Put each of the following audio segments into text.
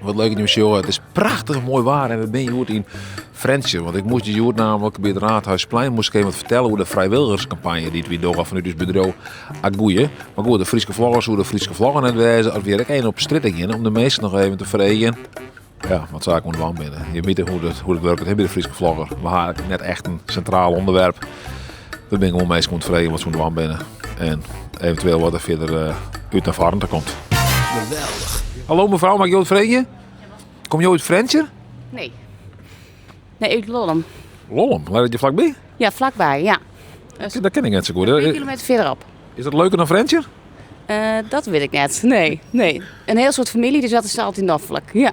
Wat leuk dat jim sjogge. It is prachtich moai waar en we binne hjoed yn Frjentsjer. Want ik moast hjoed namelijk by it Raadhuisplein moast ik even wat fertelle oer de frijwilligerskampanje dy't wy dogge fanút ús bedriuw Agoeie. Mar goed, de Fryske vlogger soe de Fryske vlogger net wêze as we hjir ek even op strjitte geane om de minsken noch even te freegjen. Ja, wat saken oan dwaan binne. Je witte hoe dat, hoe dat wurket hè, by de Fryske vlogger. We ha net echt in sintraal ûnderwerp. We binne gewoan minsken oan it freegjen wat se oan dwaan binne. En eventueel wat der fierder eh, út nei foaren ta komt. Geweldig. Hallo mevrouw, mag ik jo freegje? Kom jo út Frjentsjer? Nee. Nee, út Lollum. Lollum, leit dat hjir flakby? Ja, flakby, ja. Dat ken ik net sa goed. 2 kilometer fierderop. Is dat leuker dan Frjentsjer? Eh, dat weet ik net. Nee, nee. Een heel soad famylje, dus dat is altyd noflik. Ja.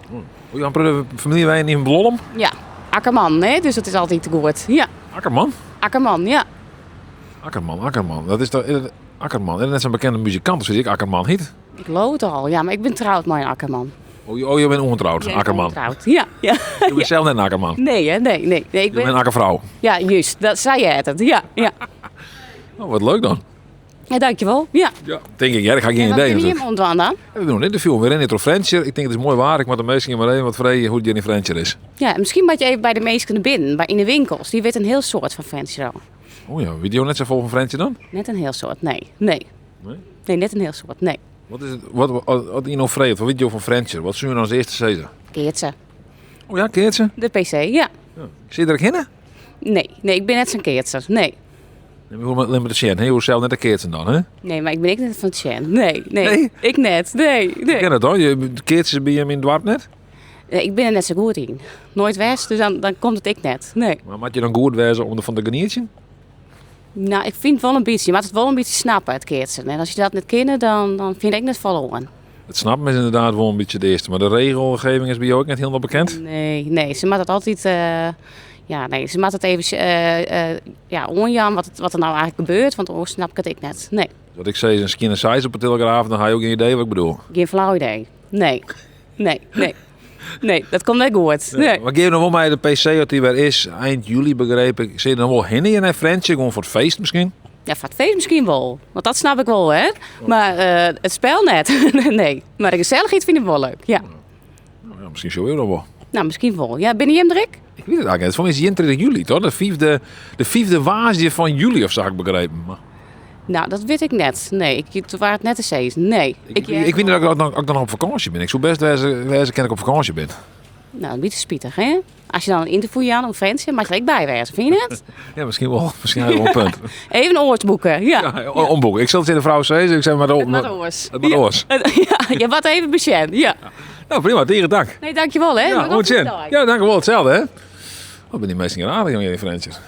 Oh, je hebt famylje wenje yn Lollum? Ja. Akkerman, hè? Dus dat is altyd goed. Ja. Akkerman? Akkerman, ja. Akkerman, Akkerman. Dat is toch, Akkerman, is dat net sa'n bekende muzikant of ik Akkerman hyt? Ik leau it al, ja, mar ik bin troud mei in Akkerman. Oh, oh, je bent ûntroud, Ja, ik ben Akkerman. ûntroud, ja. ja. Je bent sels net in Akkerman. Nee, hè? Nee, nee. nee ik Je bent ben... een Akkervrouw. Ja, juist. Dat, sa heart it, ja. Ja, Oh, wat leuk dan. ja dankjewol. Ja. Ja, tink ik. Ja, ik ha gjin En wat idee binne natuerlik. jim oan it dwaan dan? We doen een interview. We rinne troch Frjentsjer. Ik tink it is moai waar. Ik moat de minsken mar even wat freegje hoe't it hjir yn Frjentsjer is. Ja, miskien moat je even by de minsken binnen, by yn de winkels. Dy witte in hiel soad fan Frjentsjer al. Oh ja, witte jo net safolle fan Frjentsjer dan? Net in hiel soad, nee. Nee. Nee? Nee, net in hiel soad, nee. Wat is it, wat, wat, as ien no freget, wat witte jo fan Frjentsjer? Wat soene jo dan as earste sizze? Keatse. Oh ja, keatse? De PC, ja. ja. Sit der ek hinne? Nee, nee, ik bin net sa'n keatser, nee. Nee, mar hoe limmer te sjen, hè? Jo sels net te keatsen dan, hè? Nee, mar ik bin ek net fan it sjen. Nee, nee. Nee? Ik net, nee, nee. Ken dat dan? Je keatsen by jim yn it doarp net? Nee, ik bin der net sa goed yn. Noait west, dus dan, dan komt it ek net. Nee. Mar moat je dan goed wêze om derfan te genietsjen? Nou, ik fyn it wol in bytsje. Je moat it wol in bytsje snappe, it keatsen. En as je dat net kinne, dan, dan fyn ik net folle oan. It snappen is ynderdaad wol in bytsje it earste, mar de regelgeving is by jo ek net hielendal bekend? Nee, nee, se moat it altyd, eh, ja, nee, se moat it even eh, eh, ja, oanjaan wat, wat der nou eigentlik gebeurt, want oars snap ik it ek net. Nee. Wat ik sis in skjinne seis op de Telegraaf, dan ha jo gjin idee wat ik bedoel. Gjin flau idee. Nee, nee, nee. Nee, dat komt net goed. Nee. Mar gean je noch wol mei de PC as dy wer is, ein july begreep ik. Sil je dan wol hinne nei Frjentsjer, gewoan foar it feest miskien? Ja, foar it feest miskien wol. Want dat snap ik wol, hè. Mar eh, it spel net. nee. Mar de gesellichheid fyn ik wol leuk, ja. Nou ja, miskien sjogge we dan wol. Nou, miskien wol. Ja, binne jim der ek? Ik wit it eigentlik net. Foar my is it 31 july, toch? De fyfde, de fyfde woansdei fan july of sa ha ik begrepen. Mar Nou, dat wit ik net. Nee, ik doar it net te sizzen. Nee. Ik, ik, wit net dat ik, ik dan op fakânsje bin. Ik soe bêst wêze, wêze kin ik op fakânsje bin. Nou, in bytsje spitich, hè? As je dan in ynterview jaan om Frjentsjer, moat je der ek by wêze, fyn je net? Ja, miskien wol. Miskien ha je wol in punt. Even oars boeke, ja. Ja, omboeken. Ik sil it tsjin de frou sizze. Ik sis mar It moat oars. It moat oars. Ja, je moat even besjen, ja. Nou, prima. Tige dank. Nee, dankjewol, hè. Ja, oant sjen. Ja, dankjewol. Itselde, hè. Wat binne dy minsken hjir aardich, jonge, yn Frjentsjer.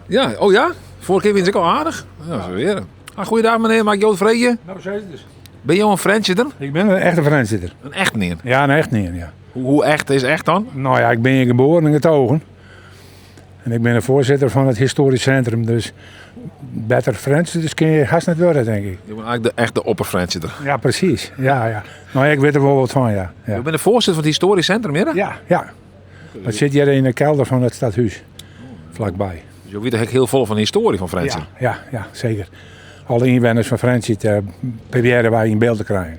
Ja, oh ja? Foarige kear wiene se ek al aardich. Ja, se weer. Ah, goeiedag menear, mag ik jo freegje? Nou, sis it ris. Binne jo in Frjentsjerder? Ik bin in echte Frjentsjerder. In echten ien? Ja, in echten ien, ja. Hoe, hoe echt is echt dan? Nou ja, ik bin hjir geboren en getogen. En ik bin de foarsitter fan it Histoarysk Sintrum, dus better Frjentsjerder kin je hast net wurde, tink ik. Je bent eigentlik de echte opper-Frjentsjerder. Ja, presys. Ja, ja. Nou, ik wit der wol wat fan, ja. ja. Je bent de foarsitter fan it Histoarysk Sintrum, hear? Ja, ja. Dat sit hjir yn de kelder fan it stadhûs, flakby. Dus jo witte ek hiel folle fan de histoarje fan Frjentsjer? Ja, ja, ja, seker. Alle ynwenners fan Frjentsjer eh, probearje wy yn byld te krijen.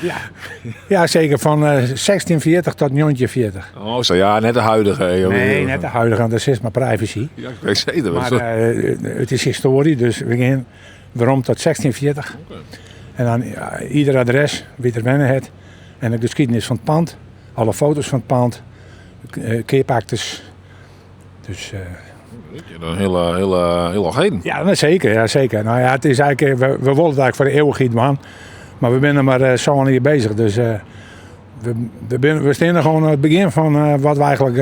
Ja. ja, seker. Fan 1640 tot 1940. Oh, zo ja, net de huidige. Nee, net de huidige, want dat is mar privacy. Ja, ik weet zeker. Mar eh, it is histoarje, dus we gean werom tot 1640. En dan ja, ieder adres, wêr't er wenne hat. En de geschiedenis fan it pand, alle foto's fan it pand, keapaktes. Dus, uh, een hele, hele, heel heden. Ja, zeker, ja, zeker. Nou ja, het is eigenlijk, we, we willen het eigenlijk voor de eeuwigheid doen. Maar we zijn er maar uh, zo'n jaar bezig. Dus uh, we, we, bin, we staan er gewoon aan het begin van uh, wat we eigenlijk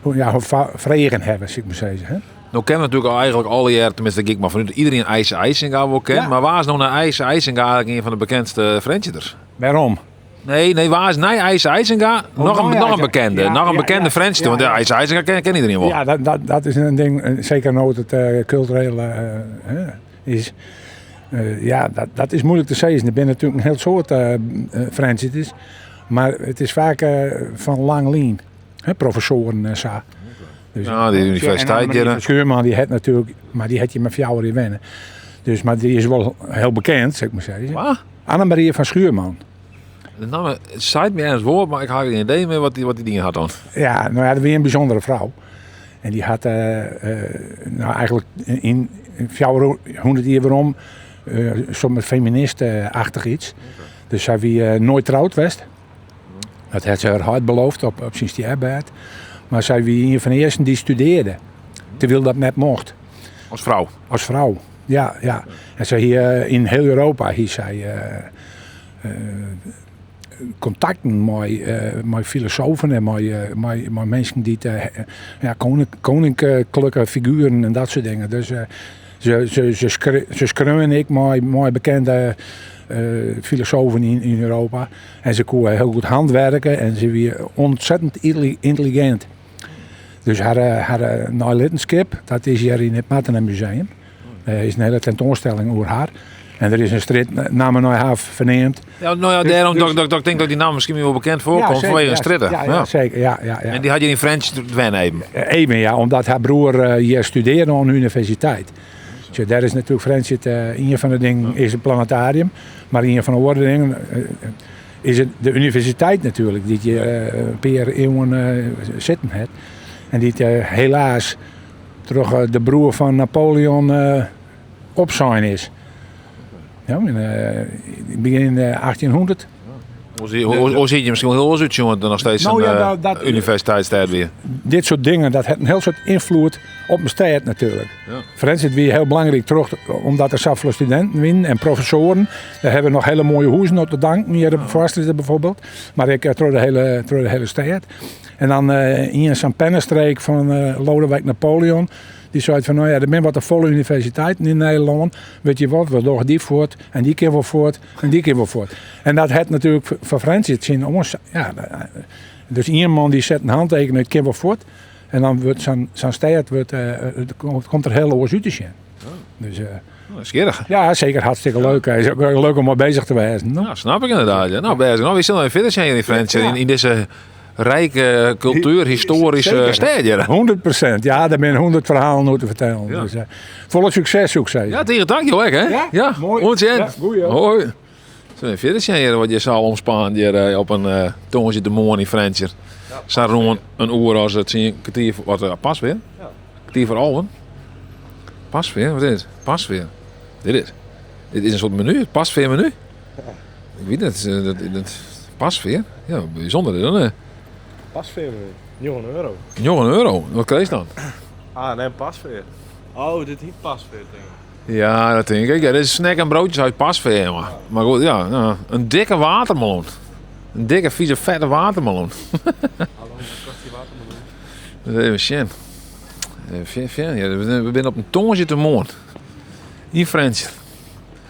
uh, ja, fregen hebben, sil ik mar sizze. Hè? Nou kennen we natuerlik al eigentlik allegear, teminsten gean ik mar fanút, iderien Eise Eisinga wol ken. Ja. Mar wa is no nei Eise Eisinga eigentlik ien fan de bekendste Frjentsjerders? Wêrom? Nee, nee, wa is nei Eise Eisinga oh, noch in, ja, noch in bekende, ja, noch in ja, bekende ja, Frjentsjerder. Want ja, Eise Eisinga ken, ken iderien wol. Ja, dat, dat, dat is in ding, seker no't it uh, kultureel uh, is. Uh, ja, dat, dat is moeilik te sizzen. Der binne natuerlik in hiel soad uh, Frjentsjerders. Mar it is faak uh, fan lang lyn. Hè, professoaren en sa. Dus, ja, de universiteit. En Schuurman die hat natuerlik, mar dy hat hjir mar fjouwer jier wenne. Dus, mar dy is wol hiel bekend, sil ik mar sizze. Wa? Annemarie van Schuurman. De namme seit my ergens wol, mar ik ha gjin idee mear wat dy dien hat dan. Ja, no ja, dat wie in bysûndere frou. En dy hat no eigenlik yn 400 jier werom soms feminist-achtich iets. Dus sy wie noait troud west. Dat hat se har heit beloofd op syn stjerbêd. Mar sy wie ien fan de earsten dy't studearde, terwyl dat net mocht. As frou? As frou, ja. ja. En sy hie yn hiel Europa hie sy kontakten mei, mei filosofen en mei, mei, mei minsken dy't ja, koninklijke figueren en dat soart dingen. Dus se, se, se, se skreaun ek mei, mei bekende filosofen yn, yn Europa. En se koe hiel goed handwerke en se wie ontzettend yntelligint. Dus har, har neilittenskip, dat is hjir yn it Martena Museum. Der is in hiele tentoanstelling oer har. En der is in strjitnamme nei har ferneamd. Ja, no ja, dêrom dus, dat, dat, ik tink dat dy namme miskien wol bekend foarkomt ja, fanwege in strjitte. Ja, ja, seker. Ja, ja, ja. En dy hat hjir yn Frjentsjer wenne even? Even, ja, omdat har broer hjir studearre oan de universiteit. Sjoch, dêr is natuerlik Frjentsjer, ien fan de dingen is it planetarium, mar ien fan de oare dingen is it de universiteit natuerlik, dy't hjir in pear iuwen sitten hat. En dy't helaas troch de broer fan Napoleon opsein is. Ja, yn begjin 1800. Oars hie it der miskien wol hiel oars útsjoen as noch steeds No ja, in dat, dat, universiteitsstêd wie. dit soart dingen, dat hat in hiel soad ynfloed op in stêd natuerlik. Ja. Frjentsjer wie hiel belangryk troch, omdat der safolle studinten wienen en professoaren. Dêr hawwe we noch hiele moaie hûzen op te danken, hjir op de Foarstrjitte bijvoorbeeld. Mar ek troch de hiele, troch de hiele stêd. En dan ien sa'n pennestreek fan Lodewijk Napoleon. Dy seit fan, no ja, der binne wat te folle universiteiten yn Nederlân. Wit je wat, we dogge dy fuort en dy kin wol fuort en dy kin wol fuort. En dat hat natuerlik foar Frjentsjer tsjin oars. Ja, dus ien man dy set in hantekening, it kin wol fuort. En dan wurdt sa'n sa'n stêd wurdt, it komt der hiel oars út te sjen. Dus, Nijsgjirrich. ja, seker hartstikke leuk. Is ek leuk om mei beuzich te wêzen. No? Ja, snap ik ynderdaad. Ja. No, bêst. No, wy sille even fierder sjen hjir yn Frjentsjer, yn dizze rijke kultuerhistoaryske stêd hjir. 100%. Ja, der binne 100 ferhalen oer te fertellen. Ja. Dus, folle sukses, soe ik sizze. Ja, tige tank jo ek, hè? Ja, ja. moai. Oant sjen. Ja, goeie. Hoi. Sille we fierder sjen hjir wat hjir sa omspant hjir op in tongersdeitemoarn yn Frjentsjer. Sa rûn in oere as tsien kertier foar, wat pas wer? Kertier foar alven. Pasveer, wat is it? Pasveer. Dit is. Dit is in soart menu, it pasveermenu. Ik wit net, dat, dat, pasveer? Ja, bysûnder is dat, hè? Pasveermenu, 9 euro. 9 euro? Wat krijst dan? Ah, nee, pasveer. Oh, dit hiet pasveer, tink ik. Ja, dat tink ik. Ja, dit is snack en broodjes uit pasveer, maar. Mar goed, ja, nou, in dikke watermeloen. In dikke, fize, fette watermeloen. Hallo, wat kost dy watermeloen? Even sjen. Even sjen. Ja, we binne op in tongersdeitemoarn. Yn Frjentsjer.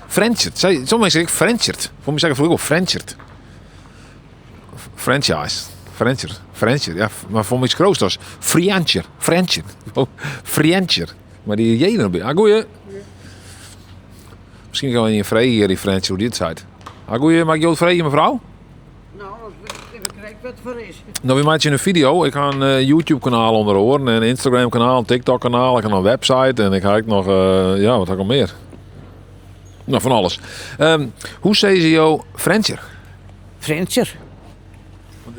Frjentsjer. Sommige minsken sizze Frjentsjer. Foar my sei ik froeger wol Frjentsjer. Franchise. Frjentsjer. Frjentsjer. Ja, mar foar my skriuwst as Frjentsjer. Frjentsjer. Frjentsjer. Mar dy J der by. Ah, goeie. Miskien kan we ien freegje hjir yn Frjentsjer hoe't dy it seit. Ah, goeie. Mei ik jo wat freegje, mefrou? No, ik wit krekt wat foar is. No, wy meitsje in fideo. Ik ha in eh, YouTube-kanaal ûnder oaren en Instagram-kanaal, in TikTok-kanaal. Ik ha in website en ik ha ek noch, eh, ja, wat ha ik noch mear? No, fan alles. Um, hoe sizze jo Frjentsjer? Frjentsjer.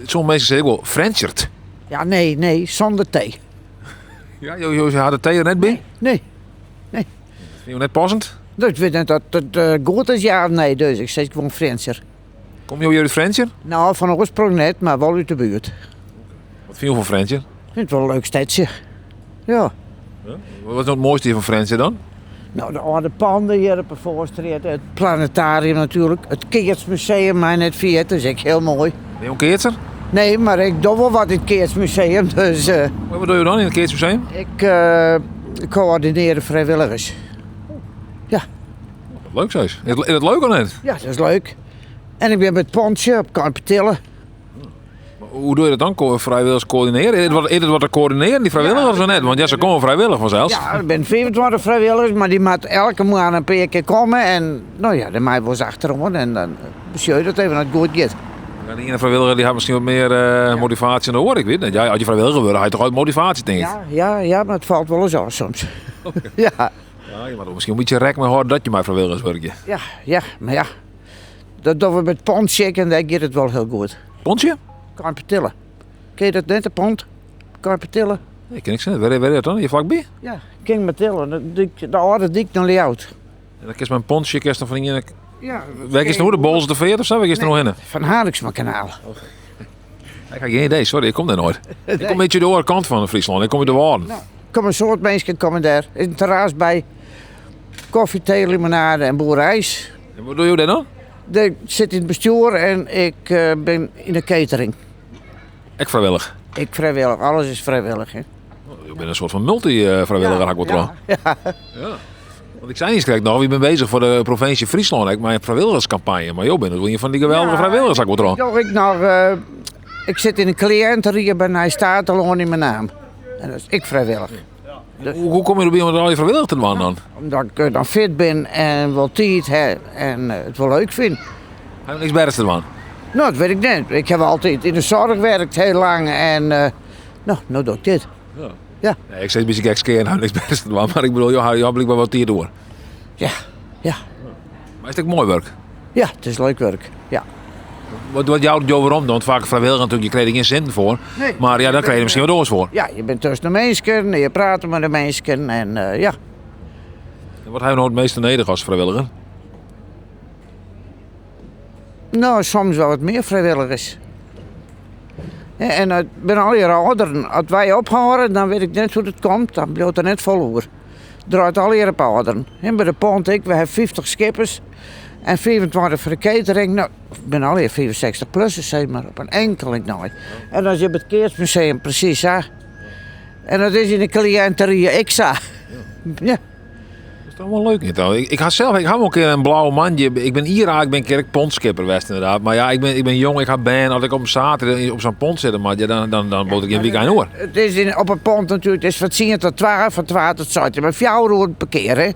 Sommige minsken sizze ek wol Frjentsjert. Ja, nee, nee, sûnder T. Ja, jo, jo ha de T der net by? Nee, nee. Fine jo net passend? Dus ik wit net oft it uh, goed is, ja of nee. Dus ik sis gewoan Frjentsjer. Komme jo hjir út Frjentsjer? No, fan oarsprong net, mar wol út de buert. Wat fine jo fan Frjentsjer? Ik fyn it wol in leuk stedsje. Ja. Ja? Wat is no it moaiste hjir fan Frjentsjer dan? No, de âlde panden hjir op de Foarstrjitte, it planetarium natuerlik, it keatsmuseum mei net ferjitte, is ek hiel moai. Binne jo in keatser? Nee, mar ik doch wol wat yn it keatsmuseum, dus... Uh, wat dogge jo dan yn it keatsmuseum? Ik uh, koördinearje frijwilligers. Ja. Leuk sis. Is it leuk of net? Ja, dat is leuk. En ik bin by it pontsje op Keimpetille. Hoe dogge je dat dan, frijwilligers koördinearje? Is it wat te koördinearjen, dy frijwilligers of net? Want ja, se komme frijwillich fansels. Ja, der binne 25 frijwilligers, mar dy moatte elke moanne in pear kear komme. En no ja, dêr mei wolris achteroan en dan besjoch je dat even oft it goed giet. Ja, de iene frijwilliger dy hat miskien wat mear eh, motivaasje dan de oare, ik wit net. Ja, as je frijwilliger wurde, ha je toch altyd motivaasje, tink ik. Ja, ja, ja, mar it falt wolris ôf soms. Ja. Ja, je moatte miskien in bytsje rekken mei hâlde dat je mei frijwilligers wurkje. Ja, ja, mar ja. Dat dogge we met pontsje en daar giet it wol hiel goed. Pontsje? Karpetille. Ken je dat net, de pont? Karpetille? Nee, ken ik se net. Wêr, wêr is dat dan? Hjir flakby? Ja, kin Matille, de, dyk, de âlde dyk nei Ljouwert. En dan kinst mei in pontsje kinst dan fan ien. Ja. Wêr giest no? De Bolsterfeart of sa? Wêr giest no hinne? Van Harinxmakanaal. Ik ha gjin idee, sorry, ik kom dêr noait. Ik kom in bytsje de oare kant fan Fryslân, ik kom út de Wâlden. Nou, komme in soad minsken komme dêr. Is in terras by. Koffie, thee, limonade en boereijs. En wat dogge jo dêr dan? Ik sit yn it bestjoer en ik eh, bin yn de catering. Ek frijwillich? Ik frijwillich, alles is frijwillich. Hè. Jo binne in soart fan multy-frijwilliger, ha ik wol troch. Ja. Ja. Want ik sei eens krekt noch, wy binne bezich foar de provinsje Fryslân ek mei in frijwilligerscampagne. Mar jo binne wol ien fan dy geweldige frijwilligers, ha ik wol troch. Doch ik noch, eh, ik sit yn de kliïnterie by Nij Statelân yn Menaam. En dat is ek frijwillich. Hoe, hoe komme jo derby om it allegear frijwillich te dwaan dan? Omdat ik eh, dan fit bin en wol tiid ha en eh, it wol leuk fyn. Ha jo niks betters te dwaan? Nou, dat wit ik net. Ik ha altyd yn de soarch werkt hiel lang en eh, nou, no doch ik dit. Ja. Ja. Nee, ik sis in bytsje gekskearend, ha niks betters te dwaan, mar ik bedoel, jo ha, jo ha blykber wat tiid oer. Ja, ja. Mar is it ek moai wurk? Ja, it is leuk wurk, ja. Wat, wat jout it jo werom dan? Want faak frijwilliger natuerlik, je krije der gjin sinten foar. Nee. Mar ja, dan krije je der miskien wat oars foar. Ja, je binne tusken de minsken, je prate mei de minsken en eh, ja. En wat ha jo no it measte nedich as frijwilliger? Nou, soms wol wat mear frijwilligers. En it binne allegear âlderen. As wy ophâlde, dan wit ik net hoe't it komt, dan bliuwt der net folle oer. It draait allegear op âlderen. By de pont ek, we ha 50 skippers en 25 foar de catering. Nou, it binne allegear 65 plussers, sis mar, op in inkeling nei. En as je by it Keatsmuseum presys sa. En dat is yn de kliïnterie ek sa. Ja. Dat is toch wel leuk niet? Ik, ik ha sels, ik ha wol in kear in blauwe moandei. Ik bin ier ik bin in kear ek pontskipper west inderdaad. Mar ja, ik bin, ik bin jong, ik ha bern. As ik op in saterdei op sa'n pont sitte moat, ja, dan, dan, dan bliuwt ik gjin wykein oer. It is yn, op 'e pont natuerlik, it is fan 10 tot 12, fan 12 tot 6. Mar fjouwer oeren per kear, hè.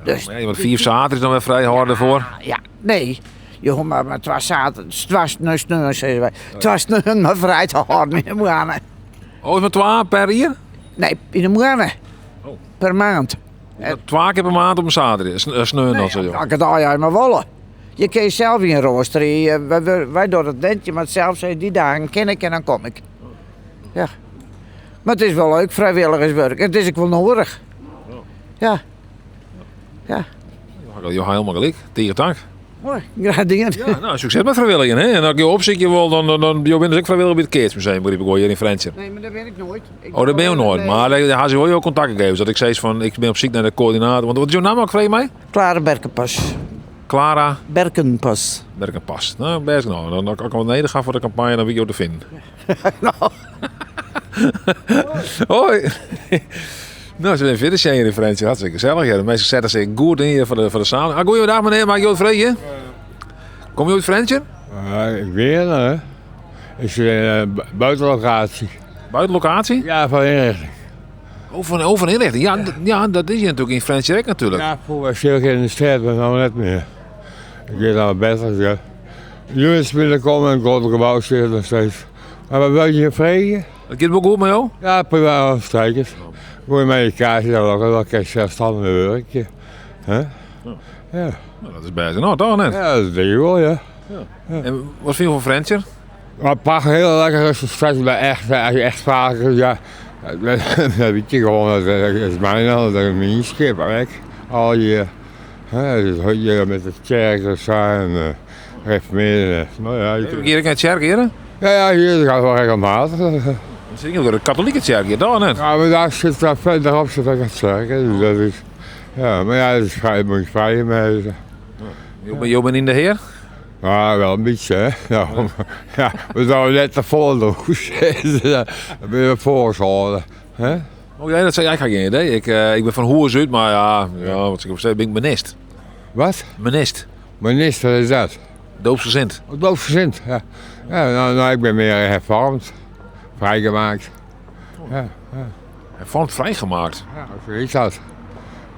Dus, Maar ja, je moet 5 saterdeis dan wer frij hâlde derfoar. ja, nee. Je hoecht mar, mar twa saterdeis, twa sneon, sizze wy. Twa sneon mar frij te hâlden yn 'e moanne. Oh, is mar twa per jier? Nee, yn 'e moanne. Oh. Per maand. Twa kear per maand op in saterdei, sneon dan, sizze jo? Elke dei as je mar wolle. Je kinne sels yn roasterje. Wy, wy dogge it net, je moatte sels sizze, dy dagen kin ik en dan kom ik. Ja. Mar it is wol leuk, frijwilligerswurk. It is ek wol noadich. Ja. Ja. Jo ha hielendal gelyk. Tige tank. Moai, graach dien. Ja, nou, sukses mei frijwilligen. Hè? En as ik jo opsykje wol, dan, dan, dan jo binne dus ek frijwilliger by it Keatsmuseum, begryp ik wol, hjir yn Frjentsjer. Nee, mar dêr bin ik noait. Ik Oh, dêr binne jo noait. Nee. Mar dêr ha se wol jo kontaktgegevens. Dat ik sis fan, ik bin op syk nei de koördinator. Want wat is jo namme ek, freegje my? Clara Berkenpas. Clara Berkenpas. Berkenpas. Nou, bêst genôch. Dan, as ik wat nedich ha foar de kampanje, dan wit ik jo te finen. Nou. Hoi. Nou, se binne fierder sjen hjir yn Frjentsjer. Hartstikke gesellich hjir. De minsken sette sich goed yn hjir foar de, foar de samen. Ah, goeiedag menear, mag ik jo wat freegje? Komme jo út Frjentsjer? Ja, ik weer, hè. Ik zit in uh, buitenlocatie. Buitenlocatie? Ja, van inrichting. Oh, van, oh, van inrichting. Ja, ja, dat is hier natuurlijk in Frjentsjer ek natuurlijk. Ja, vroeger zit ik in de stad, maar nou net meer. Ik weet nou beter. Ja. Units binnenkomen en het grote gebouw zit nog steeds. Maar wat wil je vragen? Het gaat wel goed met jou? Ja, prima, uitstekend. Goeie medicatie, dat ook wel een zelfstandig werkje. Hè? Ja. Nou, dat is best nou, toch net? ja, dat denk ik wel, ja. En wat vind je van Frjentsjer? Maar prachtig, heel lekker rustig stad, maar echt, als je echt vaker, ja, dat weet je gewoon, dat is mijn dat is mijn schip, hè. Al je, hè, dus hier met de kerk en zo, en uh, reformeren, nou ja, je kunt- Hier in de kerk hier? ja, ja, hier gaat wel regelmatig. Dat is de katholieke kerk hier, toch net? Ja, maar daar zit daar verderop zit ook het kerk, hè, dus dat is, ja, maar ja, dat is vrij, moet je vrij mee. Jo bent- Jo bent in de Heer? Ja, wel een beetje, hè. Ja, ja, we zouden net te vol doen. Dan ben je voorgehouden, hè. Oh ja, dat zei ik had geen idee. Ik, ik ben van Hoer Zuid, maar ja, ja wat ik zei, ben ik menist. Wat? Menist. Minister is dat? Doopsgezind. Oh, Doopsgezind, ja. Ja, nou, nou, ik ben meer hervormd. Vrijgemaakt. Ja, Hervormd vrijgemaakt. ja, zoiets dat.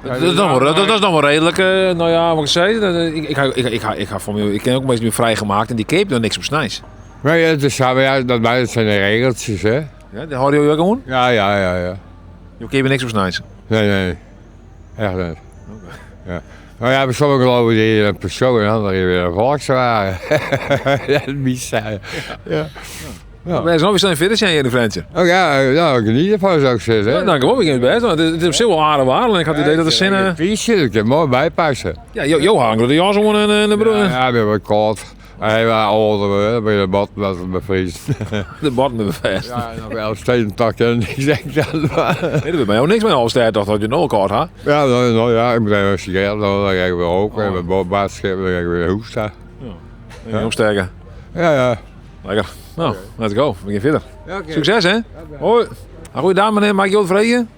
Dat, dat is nog wel, dat, dat is nog wel redelijk, nou ja, wat ik zei. Dat, ik, ik, ik, ik, ik, ik, van, ik ken ook mensen die vrijgemaakt en die keep dan niks op snijs. Maar ja, het is, ja, maar ja, dat, dat zijn de regeltjes, hè. Ja, die houden jullie ook gewoon? Ja, ja, ja, ja. Je keep niks op snijs. Nee, nee. Echt niet. Ja. Nou ja, sommigen geloven in een persoon en anderen weer een Volkswagen. Dat is bizar. Ja. Ja. Wij zijn alweer verder zijn hier in Frensje. Oh ja, nou, geniet ervan zou ik zeggen. Ja, dank je wel. Ik ben best. Het is op zich wel aardig waar. En ik had het idee dat de zinnen... T-shirt, ik kan mooi bijpassen. Ja, Jo hangt de jas om en de broer. Ja, ik ben wat koud. Hij was ouder, bij de bad met bevriest. De bad met bevriest. Ja, nog wel steeds tak en ik zeg dat maar. Nee, dat bij jou niks meer al toch dat je nog koud had. Ja, nou, nou, ja, ik moet even een sigaret, dan ga ik weer roken. En mijn baadschip, dan ga ik weer hoesten. Ja. Ja. Opsterken. Ja, ja. Lekker. Nou, let's go. We gaan verder. Succes, hè? Hoi. Goeiedag, meneer. Mag ik jou vragen?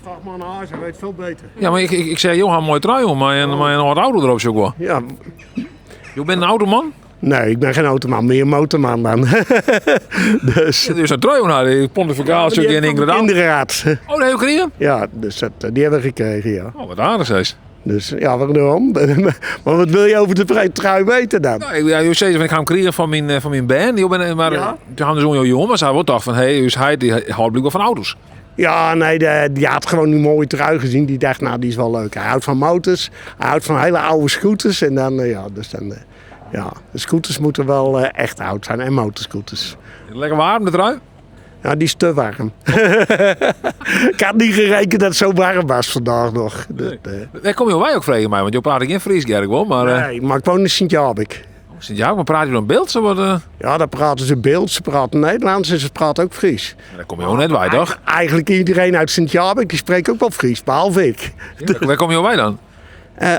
Vraag maar aan haar, ze weet veel beter. Ja, maar ik zei, Johan, mooie trui om, maar een oude auto erop zoek wel. Ja. Je bent een automan? Nee, ik ben geen automan, meer motorman dan. dus. Dus een trui om die pontificaal zoek je in Engeland. Kinderraad. Oh, dat heb je gekregen? Ja, dus dat, die hebben we gekregen, ja. Oh, wat aardig is. Dus ja, waarom? maar wat wil je over de trui weten dan? Nou, ja, je zei van, ik ga hem krijgen van mijn band. Ik ben, maar ja? Toen hadden ze zo'n jongen, maar ze hadden wel van, hé, hey, hij die houdt blijkbaar van auto's. Ja, nee, die had gewoon een mooie trui gezien. Die dacht, nou, die is wel leuk. Hij houdt van motors, hij houdt van hele oude scooters. En dan, ja, dus dan, ja, de scooters moeten wel echt oud zijn en motorscooters. Lekker warm, de trui? Ja, die is te warm. Ik had niet gerekend dat het zo warm was vandaag nog. Nee. Daar kom je wij ook vragen mij, want je praat ik in Fries, Gerk, wel, maar... Nee, maar ik woon in Sint-Jabik. Oh, Sint-Jabik, maar praat je dan Beeld? Zo wat, Ja, daar praten ze Beeld, ze praten Nederlands en ze praten ook Fries. Ja, daar kom je ook net bij, toch? Eigenlijk iedereen uit Sint-Jabik, die spreekt ook wel Fries, behalve ik. Ja, waar kom je bij dan?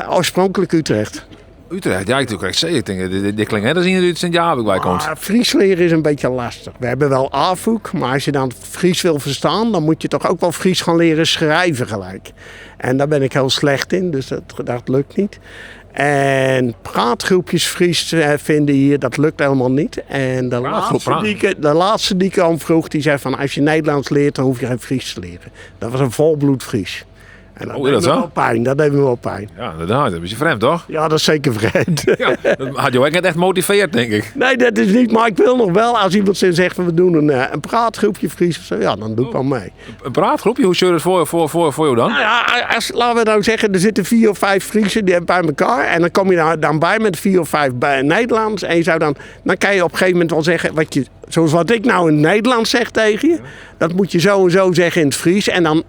Oorspronkelijk Utrecht. Utrecht, ja, ik denk, ik denk, dit klinkt net als iemand uit Sint-Jabik bij komt. Ah, Fries leren is een beetje lastig. We hebben wel AFOEK, maar als je dan Fries wil verstaan, dan moet je toch ook wel Fries gaan leren schrijven gelijk. En daar ben ik heel slecht in, dus dat lukt niet. En praatgroepjes Fries vinden hier, dat lukt helemaal niet. En de laatste die ik aan vroeg, die zei van als je Nederlands leert, dan hoef je geen Fries te leren. Dat was een volbloed Fries. En dat deed me wel pijn, dat deed me wel pijn. Ja, inderdaad. Dat is een beetje vreemd, toch? Ja, dat is zeker vreemd. Ja, dat had je ook net echt motiveerd, denk ik. Nee, dat is niet. Maar ik wil nog wel, als iemand zegt van we doen een praatgroepje Fries of zo, ja, dan doe ik wel mee. Een praatgroepje? Hoe zul je het voor jou dan? Nou ja, laten we nou zeggen, er zitten 4 of 5 Friesen die bij elkaar. En dan kom je daar dan bij met 4 of 5 bij Nederlands. En je zou dan kan je op een gegeven moment wel zeggen, wat je, zoals wat ik nou in het Nederlands zeg tegen je, dat moet je zo en zo zeggen in het Fries. En dan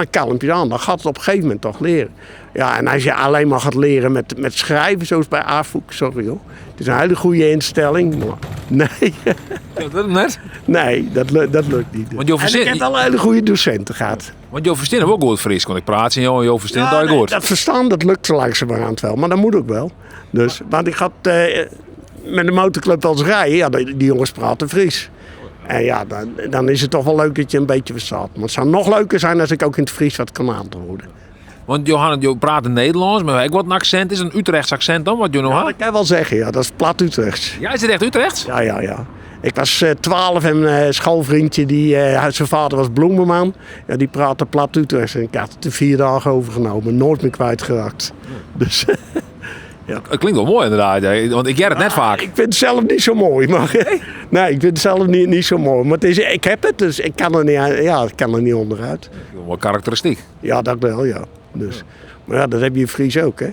kalm je aan. Dan gaat het op een gegeven moment toch leren. Ja, en als je alleen maar gaat leren met schrijven, zoals bij AFOEK, sorry hoor. Het is een hele goede instelling, maar nee. Dat lukt net? Nee, dat lukt niet. Want Jo en ik heb wel hele goede docenten gehad. Want Jo verstaan ook goed Fries, want ik praat in jou en Jo verstaan ja, nee, goed. Dat verstaan, dat lukt zo langzamerhand wel, maar dat moet ook wel. Dus, want ik had met de motorclub wel eens rijden, ja, die jongens praten Fries. En ja, dan is het toch wel leuk dat je een beetje verstaat. Maar het zou nog leuker zijn als ik ook in het Fries wat kan antwoorden. Want Johan, je praat in Nederlands, maar ik wat een accent is, een Utrechts accent dan, wat je nog ja, had? Dat kan je wel zeggen, ja. Dat is plat Utrechts. Ja, is het echt Utrechts? Ja. Ik was 12 en een schoolvriendje, die, zijn vader was bloemenman. Ja, die praatte plat Utrechts en ik had het er 4 dagen overgenomen. Nooit meer kwijtgeraakt. Dus... Ja. Het klinkt wel mooi inderdaad, hè? Want ik jij het net vaak. Ik vind het zelf niet zo mooi. Maar, nee, ik vind het zelf niet zo mooi. Maar het is, ik heb het, dus ik kan er niet, ja, ik kan er niet onderuit. Wel karakteristiek. Ja, dat wel, ja. Dus, maar ja, dat heb je in Fries ook, hè?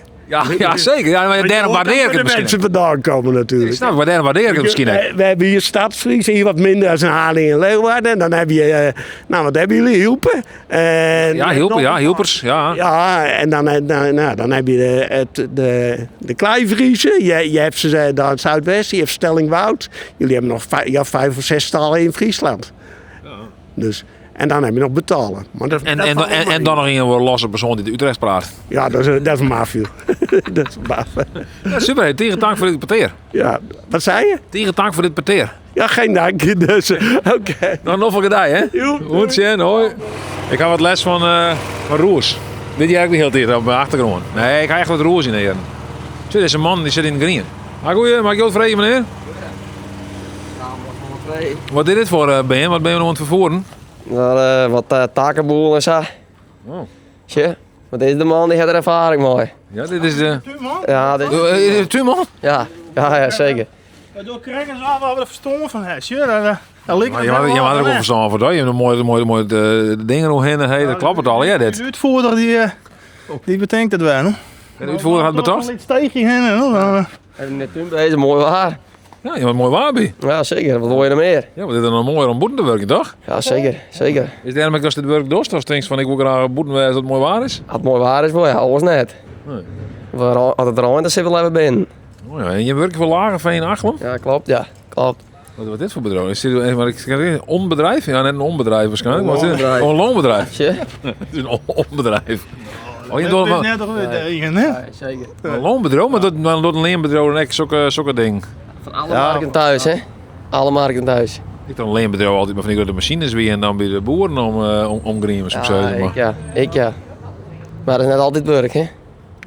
Ja, zeker. Ja, maar daarom waardeer ik het misschien. mensen vandaan komen natuurlijk. Ik snap, maar daarom waardeer ik het misschien. We hebben hier Stadsfries, hier wat minder als een Haling en Leeuwarden. En dan heb je, nou wat hebben jullie? Hielpen. En, ja, Hielpen, ja, Hielpers. Ja, ja en dan heb je de Kleifriezen. Je hebt ze daar in het zuidwesten, je hebt Stellingwoud. Jullie hebben nog 5 of 6 talen in Friesland. Ja. Dus... En dan heb je nog betalen. Maar dat, en dan nog een losse persoon die de Utrecht praat. Ja, dat is een mafia. Dat is een mafia. Ja, super, tegen dank voor dit parteer. Ja, wat zei je? Tegen dank voor dit parteer. Ja, geen dank. Dus, oké. Nou, nog een gedaan, hè? Goed, Sjen, hoi. Ik had wat les van Roers. Dit jaar ik niet heel tegen op mijn achtergrond. Nee, ik ga echt wat Roers in hier. Dit is een man die zit in het green. Goeie, mag ik jou vreden, meneer? Wat is dit voor ben? Wat ben je nog aan het vervoeren? Nou, wat takenboel en zo. Oh. Tje, want deze de man die heeft er ervaring mee. Ja, dit is de... Tuurman? Ja, dit is de tuurman? Ja, zeker. Door krijgen ze al waar we er verstand van hebben. Tje, dat ligt je had er ook wel verstand van, hoor. Je hebt een mooie dingen omheen en dat klappert al, ja, dit. De uitvoerder die bedenkt het wel, hè? En de útfoerder hat betocht? Een steegje heen en dan. Even net toen bezig, mooi waar. Ja, je wordt mooi waar bij. Ja, zeker. Wat wil je nog meer? Ja, wat is er nog mooier om boeten te werken, toch? Ja, zeker. Zeker. Is daarom ook als dit werk dost, of denk van ik wil graag boeten dat het mooi waar is? Als het mooi waar is, wel ja, alles net. Nee. Als het regent, dan zitten we even binnen. Oh ja, en je werkt voor Lagerveen Achlem? Ja, klopt, ja. Klopt. Wat, wat is dit voor bedrijf? Is dit, maar ik, onbedrijf? Ja, net een onbedrijf waarschijnlijk. Een loonbedrijf. Oh, een loonbedrijf. Ja. Het is een onbedrijf. Oh, je Dat doet is wel net toch weer tegen, hè? Ja, zeker. een loonbedrijf, maar dat, maar dat een leenbedrijf en echt zulke ding. Van alle markten thuis, hè? Alle markten thuis. Ik dan een leenbedrijf altijd maar van die grote machines weer en dan bij de boeren om, om, om Ja, zo maar. ik ja. Ik ja. Maar dat is net altijd werk, hè?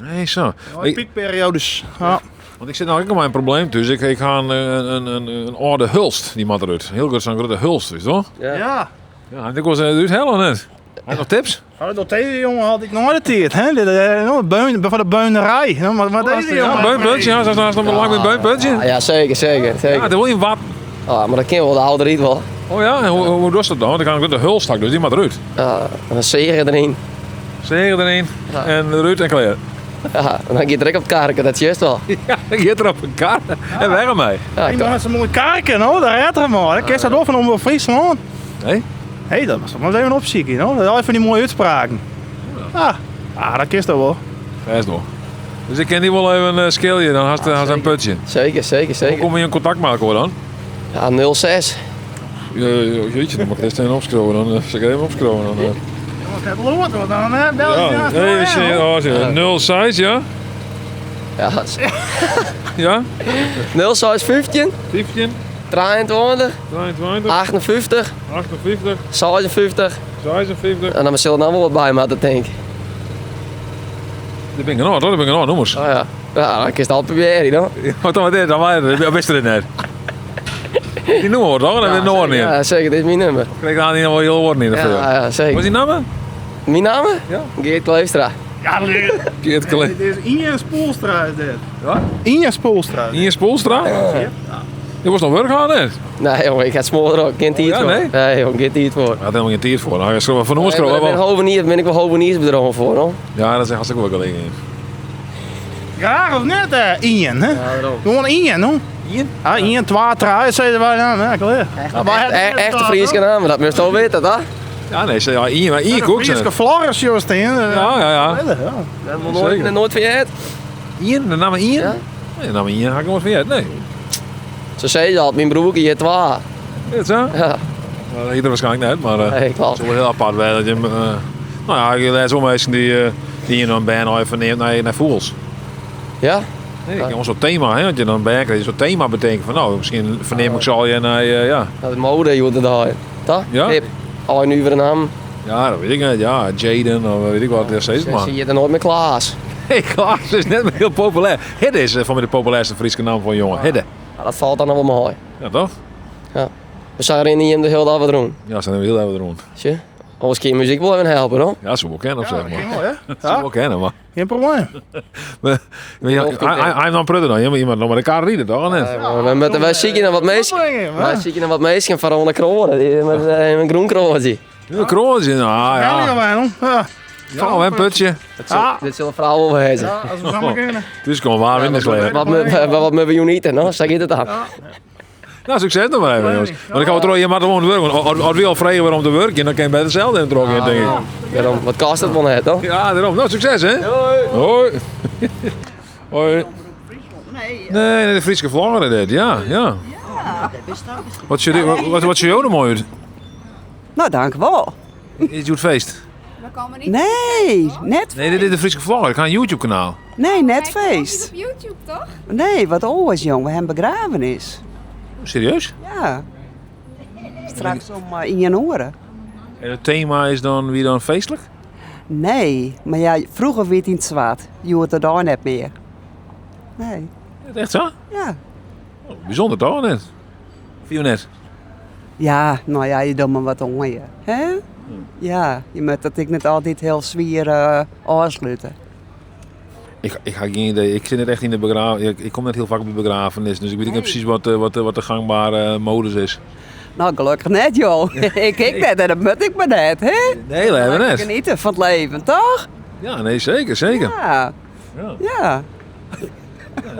Nee, zo. Ja, Piekperiodes. Ja. Want ik zit nou ook met een probleem dus. Ik ga een oude hulst, die mat eruit. Heel groot zo'n grote hulst, is toch? Ja. Ja. Ja, en ik was eruit hellen net. Heb je nog tips? Oh, dat deze jongen had ik nooit het hè? Dit, nou, beun, van de beunerij. Nou, Maar, deze Ja, jongen. beunpuntje. Ja, zo is nog lang met beunpuntje. Ja, ja, zeker, zeker, zeker. Ja, dat wil je wat. Ah, maar dat kan wel, de oude riet wel. Oh ja, en hoe doe je dat dan? Want dan kan ik de hulst dus die mat eruit. Ja, en een zegen erin. Zegen erin en eruit en klaar. Ja, en dan gaat direct op het karken, dat is juist wel. Ja, dan gaat er op een kaart en weg ermee. Ja, Die man had zo'n mooie karken, hoor. Daar redt hem maar. Dat kan dat wel van om Friesland. Nee? Hé, dat was toch maar even opzieken, hoor. Dat is even die mooie uitspraken. Ah, ah dat is dat wel. Best nog. Dus ik ken die wel even uh, schilje, dan had ze een putje. Zeker, zeker, Hoe zeker. kom je in contact maken hoor dan? Ja, 06. Ja, jeetje, dan moet ik eerst even opschroeven. Dan zal ik even opschroeven. Dan, Jongen, het loert, hoor. Dan hè, bel je Ja, naast nee, mij, is, hoor. oh, zie je, 06, ja? Ja, Ja? 06 15 15, 23 23, 58 58, 56. 56. En dan zullen er nou wel wat bij moeten, denk ik. Dat ben ik nog, dat ben ik nog, noemers. Oh ja. Ja, dan kun je het altijd proberen, hoor. Wat dan, wat dit, dan wij, dat wist het net. Die noemen we toch? Dat hebben we nog niet. Ja, zeker. Dit is mijn nummer. Krijg ik daar niet nog wel heel woord niet. Ja, ja, Wat zeker. is die naam? Mijn naam? Ja. Geert Kleefstra. Ja, dat is- Geert Kle- dit is Ian Spoelstra, is dit. Ja? Ian Spoelstra. Ian Spoelstra? Je was nog werk aan net. Nee, jongen, ik ga het smoren ook. Geen tijd Oh, ja, voor. nee? Nee, jongen, geen tijd voor. Hij had helemaal geen tijd voor. Hij schreef van ons Nee, maar schreef ik ben hovenier, ben ik wel hoveniersbedrijf voor, hoor. Ja, dat is hartstikke wel gelegen. Graag of net, Ian, hè? Ja, daarom. Gewoon Ian, hoor. Ian? Ja, Ian, 2, 3, zeiden wij dan. Ja, klaar. Echt, echt, echte Friese naam, dat moest je al weten, toch? Ja, nee, ze, ja, Ian, maar Ian Koek. Frieske Floris, juist, hè? Ja, ja, ja. Ja. Dat nooit, Zeker. nooit verjaard. Ian, de naam Ian? Ja. Nee, de naam Ian had ik nooit verjaard, nee. Zo zei ze al, mijn broertje, je twee. Is het zo? Ja, Nou, dat hier waarschijnlijk net, maar nee, het klopt. is wel heel apart wel dat je hem, nou ja, je leest wel mensen die je dan bijna even neemt naar voels. Ja? Nee, ik heb zo'n thema, hè, want je dan bij krijgt, zo'n thema betekent van nou, misschien verneem ik ze al je naar, ja. Dat is mode, joh, dat daar. Toch? Ja. Hip. Al nu weer een naam. Ja, dat weet ik niet. Ja, Jaden of weet ik wat, dat steeds maar. Zie je er nooit meer Klaas. Hey, Klaas is net meer heel populair. Hidde is van mij de populairste Friese naam voor een jongen. Hidde. Ja, dat valt dan nog wel mooi. Ja, toch? We zijn er in die hem de hele dag wat doen. Ja, ze zijn heel even rond. Zie je? Anders kun je muziek wel even helpen, hoor. Ja, ze wel kennen of zeg maar. Wel, hè? Ze wel kennen, maar. Geen probleem. Maar ja, hij dan prutten dan. Je moet iemand nog maar de kaart rieden, toch? Net? Ja, we moeten wij zieken naar wat meisjes. Wij zieken naar wat meisjes van onder kronen. die Met een groen kroonje. Een kroontje, nou Ja, ja. ja. Ja, Ja, een putje. Dat zal, dit zullen vrouwen wel wezen. Ja, als we samen kunnen. Het is gewoon waar in de Wat, wat, wat, wat moeten we niet, hè? Zeg je het aan? Nou, succes nog maar even, jongens. Want ik ga wel terug, je mag gewoon werken. Want als we al vrij worden om te werken, dan kan je bij dezelfde in trok in, denk ik. Daarom, wat kost het wel net, hoor? Ja, daarom. Nou, succes, hè? Hoi. Hoi. Nee, nee, de Friese vlogger dit, ja, ja. Wat zie wat, wat zie je er mooi uit? Nou, dank wel. Is het feest? Nee, net, Nee, dit is de Friese vlogger. Ik ga een YouTube kanaal. nee, net feest. op YouTube, toch? Nee, wat oors, jong, we hebben begraven is. Serieus? Ja. Straks om in januari. En het thema is dan wie dan feestelijk? Nee, maar ja, vroeger werd het in het zwart. Je hoort het daar net meer. Nee, Is het echt zo? ja. Oh, bijzonder toch, net? Viel net. Ja, nou ja, je doet maar wat om je. Hè? Ja, je moet dat ik net altijd heel zwier afsluiten. Ik had geen idee. Ik zit net echt in de begrafenis. Ik kom net heel vaak op de begrafenis, dus ik weet niet precies wat de gangbare modus is. Nou, gelukkig net, joh. ik kijk net en dat moet ik maar net, hè? Nee, dat hebben we net. Genieten van het leven, toch? Ja, nee, zeker, zeker. Ja. Ja. Ja.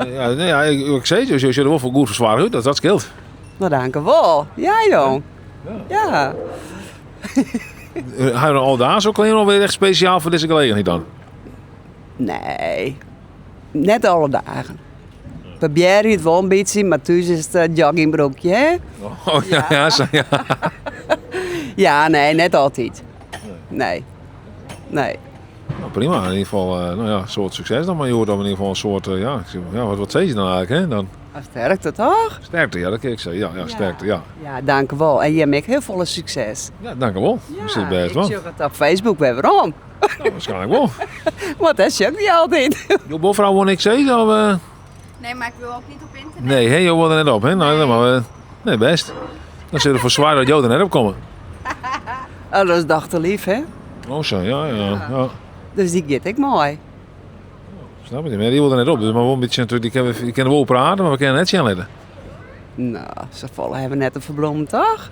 Ja, nee, ja, ik, ik zei het, je ziet er wel voor goed verzwaard uit, dat, dat scheelt. Nou, dank u wel. Ja, jong. Ja. Ga je dan al daar zo klein of ben je echt speciaal voor deze gelegenheid dan? Nee, net alle dagen. Probeer je het wel een beetje, maar thuis is het een joggingbroekje, hè? Oh ja, ja, zo, ja. Ja, nee, net altijd. Nee. Nee. Nou, prima, in ieder geval, nou ja, een soort succes dan, maar je hoort dan in ieder geval een soort, ja, ik zeg, ja, wat, wat zei je dan eigenlijk, hè? Dan, Sterkte toch? sterkte, ja, dat kan ik zeggen, ja, ja, sterkte, ja. Ja, dank u wel. En je hebt heel veel succes. Ja, dank u wel. Ja, zit best wel. Ik zoek het op Facebook weer waarom. Ja, waarschijnlijk wel. Want dat zoek niet altijd. Jo, bovenvrouw wil niks zeggen, of? Nee, maar ik wil ook niet op internet. Nee, hè, Jo wil er net op, hè? Nou, nee. Maar, nee, best. Dan zit er voor zwaar dat Jo er net op komen. Oh, dat is dochterlief, hè? Oh zo, ja, ja, ja. Dus die get ik mooi. Snap het niet, maar die wil er net op. Dus maar wel een beetje natuurlijk, die kunnen, die kunnen wel praten, maar we kunnen net zien letten. Nou, ze vallen hebben net een verbloemd, toch?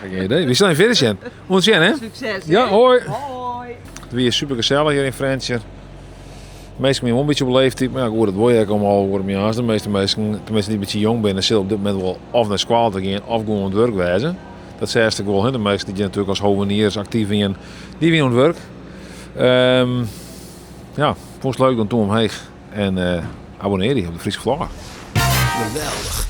Geen idee. We staan in verder, Sjen. Moet zien, hè? Succes, hè? Ja, hoi. Hoi. Het weer is super gezellig hier in Frensje. De meesten zijn wel een beetje op leeftijd, maar ja, goed, dat wil je ook allemaal worden. Ja, de meeste mensen, tenminste die een beetje jong zijn, zullen op dit moment wel of naar school te gaan of gewoon aan het werk wezen. Dat zei ik wel, hè. De meesten die natuurlijk als hoveniers actief zijn, die zijn aan het werk. Ja, vond het leuk dan toen omheen. En abonneer je op de Friese Vlogger. Geweldig.